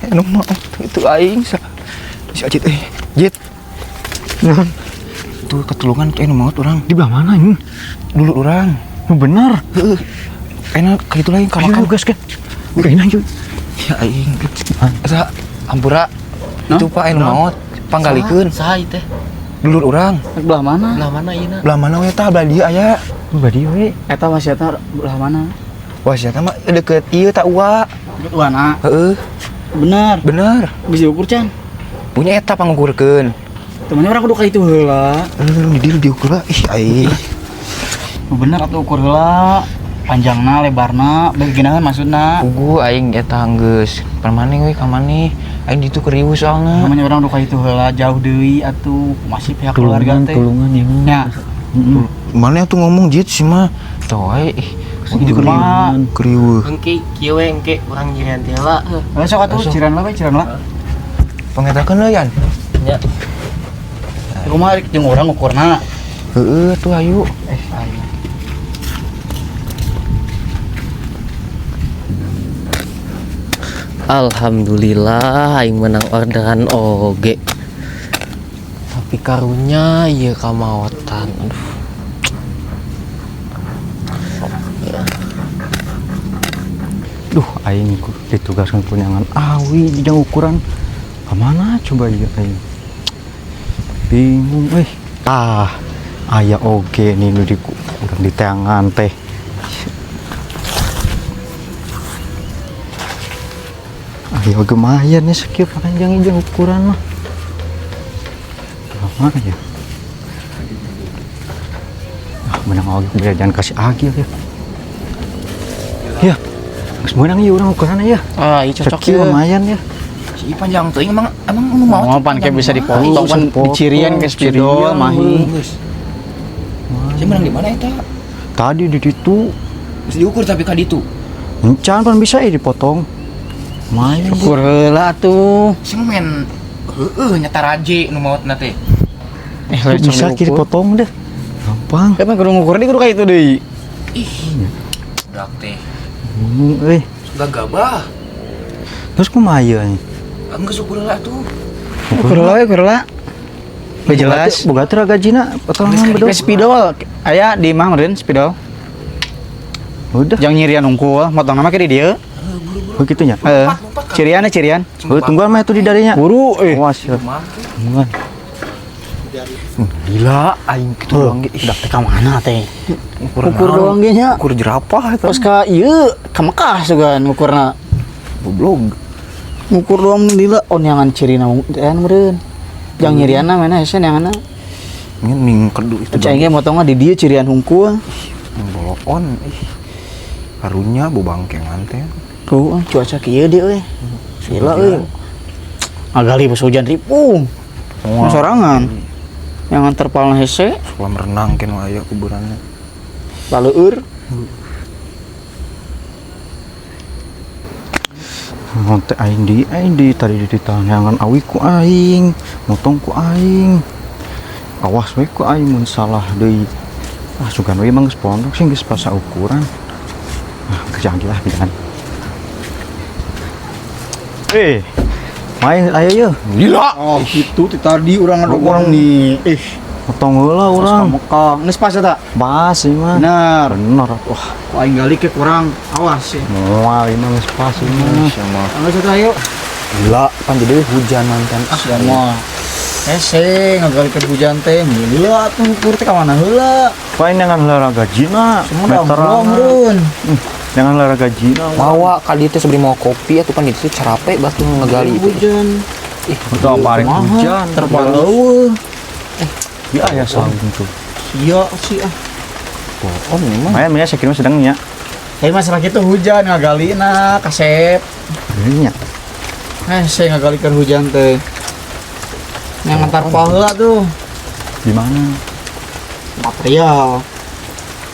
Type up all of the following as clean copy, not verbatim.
Anu maot itu aing sa. Si Ajit eh. Jit. Naon? Tuh ketulungan tuh anu maot urang. Di belah mana ini? Dulu urang. Oh, bener. Heeh. Enak ka itu lain ka Ayo makam. gas kan. Kayaknya yuk. Ya aing. Sa ampura. Itu Pak anu maot panggalikeun. Saha ieu teh? Dulur urang. Belah mana? Belah mana ieu na? Belah mana we tah belah dieu aya. Badi we. Eta wasiatna belah mana? Wasiatna mah deket ieu tak uwa. Deket uana. Heeh, Bener. bener. Bisa diukur can. Punya eta pangukurkeun. Temennya orang kudu ka itu heula. Lu di dieu diukur lah. Ih aing. Oh, bener atuh ukur heula. Panjangna, lebarna, beginahan maksudna. Pugu aing eta geus. Pan maneh we ka maneh. Aing ditu kriweuh soalna. Namanya orang duka itu heula jauh deui atuh masih pihak keluarga Tulungan, teh. tulungan ya. Nya, Mana tuh ngomong jit sih mah. Tuh aing ih. Gitu mah. Kriweuh. Engke kieu we engke urang jirian teh heula. Heuh sok atuh ciran lah we ciran lah. Pangetakeun leuh yan. Nya. Kumaha rek jeung urang ukurna. Heeh tuh ayu. Eh, aing. Alhamdulillah aing menang orderan oge. Tapi karunya ieu kamaotan. Aduh. Duh, aing ku ditugaskan punyangan awi di ukuran kemana coba ieu aing. Bingung euy. Ah, aya oge nih nu di urang di tangan teh. Ayo lumayan nih sekieu panjang ieu ukuran mah. Lama ya. Ah, menang oge biar jangan kasih agil ya. Ya. Geus meunang ieu urang ukuran ya. Ah, ieu cocok Ceki ieu. lumayan ya. Si panjang teuing emang emang nu maot. Mau pan kayak bisa dipotong Oh, pan bisa dicirian ke spidol dipotong, mahi. Geus. Si menang di mana eta? Tadi di ditu Geus diukur tapi ka ditu. encan pan bisa ya dipotong. Lumayan. Ukur heula atuh. Si mah main heueuh nyata raje nu maotna teh. Eh, Bisa ki dipotong deh. Gampang. Kapan kudu ngukur di kudu ka itu deui. Ih. Budak teh. Bingung euy. Gagabah. Terus kumaha ieu nih? Geus ukur heula atuh. Ukur heula we, ukur heula. Udah jelas. Boga teh gajina potongan bedog. Ke spidol aya di imah meureun spidol. Udah. Jang nyirian unggul, motong nama ke di dieu. Begitu nya. Heeh. Cirian cirian. Oh, tungguan mah itu di darinya. Buru eh. Awas ya. Tungguan. Gila aing kitu doang ge. Udah teh ka mana teh? Ukur Ukur doang ge nya. Ukur jerapah eta. Terus ka ieu ka Mekah sugan ngukurna. Goblok. Ngukur doang lila on yangan cirina teh meureun. Jang nyirianna mana hese yanganna. Ini ning kedu itu. Cai ge motongna di dieu cirian hungkul. Bolokon ih. Karunya bobangkengan teh. Tuh, cuaca kieu dia euy. Gila euy. Agali pas hujan ripung. Wah. Sorangan. Yang nganter palna hese Kolam renang ken aya kuburanna. laleur. Ngonte aing di tadi di tangan awi ku aing, motong ku aing. Awas we ku aing mun salah deui. Ah sugan we emang geus pondok sih geus pas ukuran. Ah kerjaan lah jangan. Eh, main ayo yeuh. Gila. Oh, gitu ti tadi urang Urang nih. Ih, Motong heula urang. Mekah. Geus pas eta? Pas ieu mah. Bener. Bener. Wah, Ku aing gali ke kurang. Awas ya. moal ieu mah geus pas ieu mah. Sama. Geus eta ayo. Gila, pan jadi hujan mantan. Ah, Sama. Hese ngagalikeun hujan teh. Gila atuh ukur teh ka mana heula. Paling jangan heula gajina. Semua dah meureun. Jangan heula gajina. Mawa kali teh sebeli mau kopi atuh pan itu carape batu ngegali itu. Hujan. Ih, Udah paling hujan. Terpal eueuh. Ya aya saung tuh. Iya sih ah. bohong memang. Mayan mah saya kira sedangnya. Tapi masalah gitu hujan ngagalina kasep. Nya. Saya ngagalikeun hujan teh. Yang ngantar heula tuh. Di mana? Material.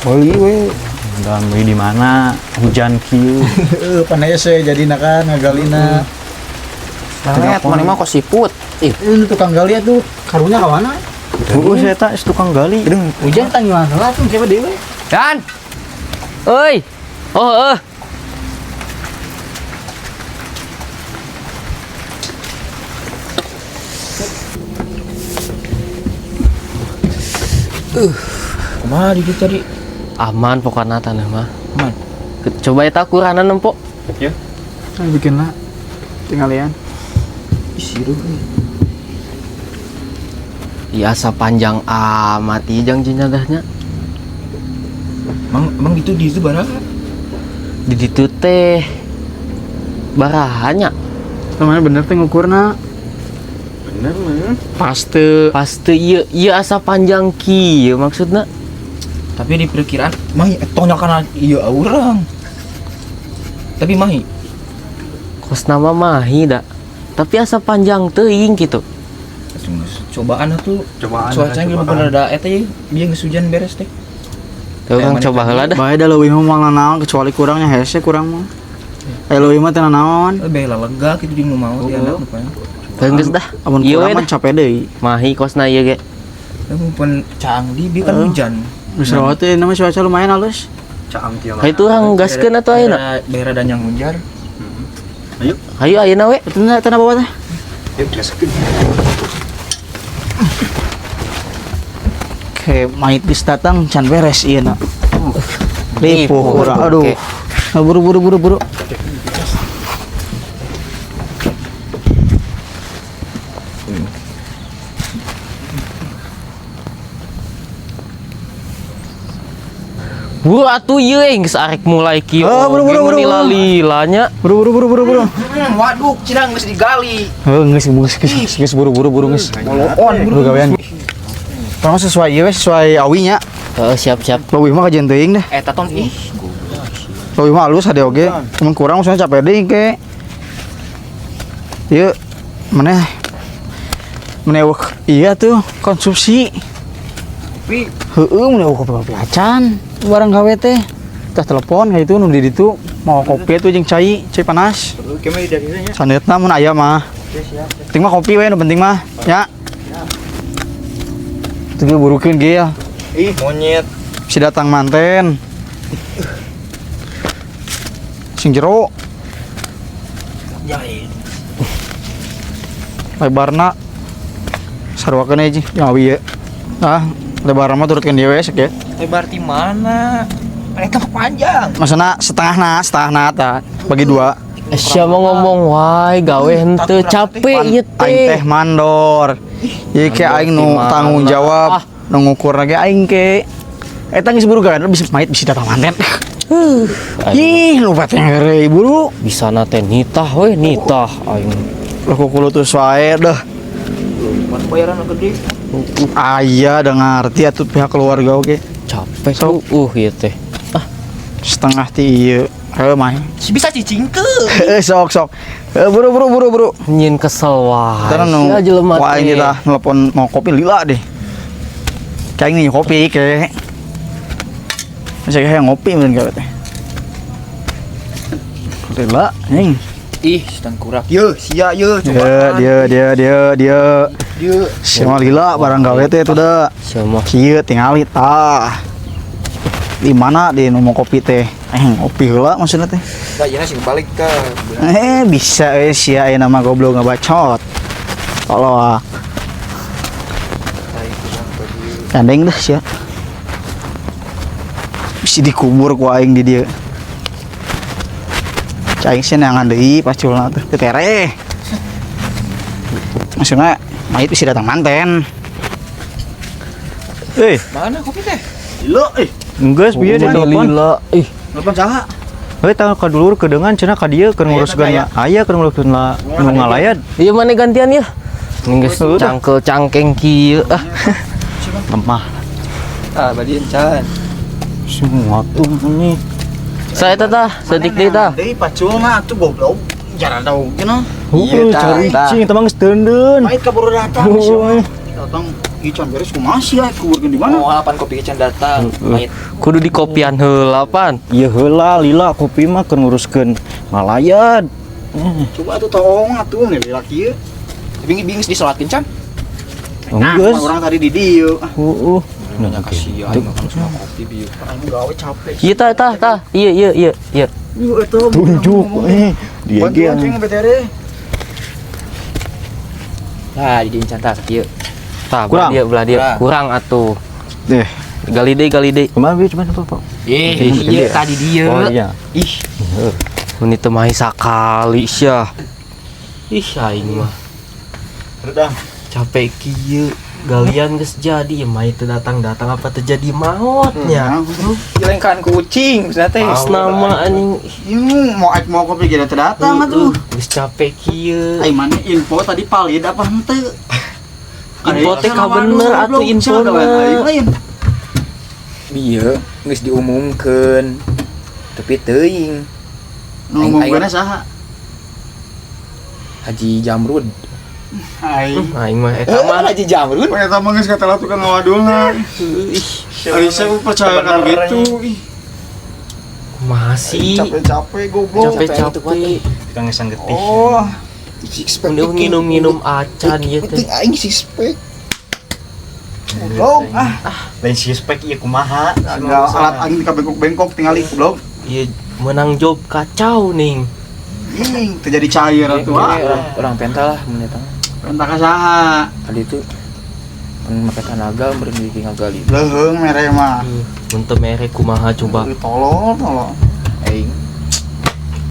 Beli we. Dan beli di mana? Hujan kieu. Heeh, pan hese jadina kan ngagalina. Lihat mana mah kok siput. Ih, Ini tukang gali tuh karunya ka mana? Heeh, saya tak tukang gali. Hujan tanggungan heula tuh siapa deui we? Dan. Euy. Oh, eh. Kumaha di dieu tadi? Aman pokoknya tanah mah. Aman. Coba eta ukuranan nempo. Ya. Nah, bikin lah. Tinggal. Ih, sirup euy. Iya asa panjang amat ieu jang jenazahnya. Mang emang gitu di itu baraha? Di ditu teh barahanya. Namanya bener teh ngukurna. Bener mah. Paste. Pasti ieu ieu asa panjang kieu maksudna. Tapi di perkiraan mahi tonyokan ieu urang. Tapi mahi Kos nama mahi da. Tapi asa panjang teuing gitu. Cobaan atuh. Cobaan. Cuacanya belum bener da eta ye, bieu geus hujan beres teh. Tuh urang coba heula dah. Bae da leuwih mah moal nanaon kecuali kurangnya hese kurang mah. Aya leuwih mah teu nanaon. Lebih lega gitu di nu maot di handap nu paling. Geus dah. Amun Ieu kurang we mah dah. capek deui. Mahi kosna ieu ge. Ya mumpun caang di bieu kan hujan. Geus rawat teh nama cuaca lumayan halus. Caang tieu. Hayu tuh urang gaskeun atuh ayeuna. Daerah Danyang Munjar. Ayo. Hayu ayeuna we. Eta teh bawa teh. Yuk gaskeun. Oke, mayit geus datang can beres ieu na. Ripuh urang. Aduh. Nah, buru buru buru buru. Buru atuh ieu geus arek mulai kieu. Oh, buru, buru, buru, buru. Lila-lilanya. Buru buru buru buru buru. Waduk cenah geus digali. Heuh, geus geus geus geus buru buru buru geus. Bolokon Buru gawean. Tolong sesuai ieu we, sesuai awinya. Heeh, siap siap. Leuwih mah kajian teuing deh. Eta ton ih. Leuwih mah halus hade oge. Mun kurang maksudnya capek deui ke. Ieu maneh maneh eueuh iya tuh konsumsi. Tapi Heueuh mun eueuh kopi acan barang gawe teh. Tah telepon kayak itu nu di ditu mau kopi tuh jeung cai, cai panas. Sanetna mun aya mah. Penting mah kopi we nu penting mah, ya. Itu ge burukeun ge ya. Ih, monyet. Si datang manten. Sing jero. Lebarna saruakeun aja jeung awi ye. Ah, lebar mah turutkeun dia we sok ya. Lebar ti mana? Eta mah panjang. Maksudna setengahna tah bagi dua. Sia mah ngomong wae gawe henteu capek ieu Aing teh. teh mandor. Ieu ke aing nu tanggung jawab, nu ngukur ge aing ke. Eta geus buru gawe bisa mayit bisa datang manten. Ih, lupa teh heureuy buru. Bisa na teh nitah we nitah aing. Loh kukulutus wae dah. Mana bayaran gede? Aya da ngarti atuh pihak keluarga oge. Capek Sok. ieu teh. Ah, Setengah ti ieu. Heuh mah. Bisa cicing ke. Sok sok. Buru buru buru buru. Nyin kesel wae. Karena nu Sia jelema wah ini teh. tah nelpon mau kopi lila deh. Kayak ini kopi ke. Masih kayak ngopi meureun gawe teh. Lila, anjing. Ih, sedang kurak. Ye, sia ye, Dia dia dia dia dia. Dia. Sia mah lila barang gawe teh itu dah. Sia mah. Kieu tingali tah. Di mana di nu mau kopi teh? Ngopi heula maksudnya teh. Da, ieu sih balik ke. Bisa sia aya nama goblok ngebacot. Tolong ah. Gandeng dah sia. Bisa dikubur ku aing di dieu. Cai sih neangan deui paculna teh teu tereh. Maksudnya mayit bisa datang manten. Mana kopi teh? Lila eh. Geus bieu di telepon. Lila ih. Telepon saha? Heuh tah ka dulur kedengan cenah ka dieu keur nguruskeun aya keur nguruskeun nu ngalayad. Ieu mana gantian ya? Geus cangkel cangkeng kieu ah. Lemah. Ah, badi encan. Semua tuh ini. Saya teh tah, sedik deui tah. Deui paculna atuh goblok. Jarang tahu cenah. Iya, cari cing teh mah geus deundeun. Mayit kaburu datang. Datang ieu can beres kumaha sih aya kuburkeun di mana? Oh, apaan kopi can datang. Mayit. Kudu dikopian heula pan. Ieu heula lila kopi mah keur nguruskeun ngalayad. Coba atuh toong atuh nih lila kieu. Tapi bingis disolatkeun can. Geus. Orang tadi di dieu. Heeh. Nah, kasihan makan semua kopi bieu. Aing gawe capek. Ieu tah tah tah. Ieu ieu ieu ieu. Tunjuk dia ge. Bantuan cing BTR. Nah, di encan tah kieu. Tah, Kurang. belah dia, belah dia. Kurang atuh. Eh, Gali deui, gali deui. Kumaha bi cuman apa, Pak? Eh, iya tadi dia. Oh iya. Ih. Mun teu mahi sakali sia. Ih, aing mah Udah. Capek kieu. Galian geus jadi ya mahi teu datang-datang, apa terjadi maotnya. Dilengkahan kucing, maksudnya teh. Pas nama anjing. Ini mau aik mau kopi gak datang atuh. Geus capek kieu. Ai mana info tadi valid apa henteu? Info teh ka bener atuh infona. Lain. Bieu geus diumumkeun. Tapi teuing. Nu ngomongkeunna saha? Haji Jamrud. Aing. Aing mah eta mah. Haji Jamrud. Eta mah geus kata tukang ngawadulna. Ari saya percaya kan gitu. Ih, Kumaha sih? capek-capek goblok. Capek-capek. Tukang ngesang getih. Oh, six pack. Udah nginum-nginum acan ieu teh. Penting aing six pack. Goblok ah. Lain six pack ieu kumaha? Enggak, alat aing ka bengkok-bengkok tingali goblok. Ieu menang job kacau ning. Ih, terjadi cair atuh ah. Orang orang penta lah mun eta mah. Entah ka saha. Tadi itu mun make tanaga meureun di ngagali. Leuheung mere mah. Mun teu mere kumaha coba? Tolol, tolol. Aing.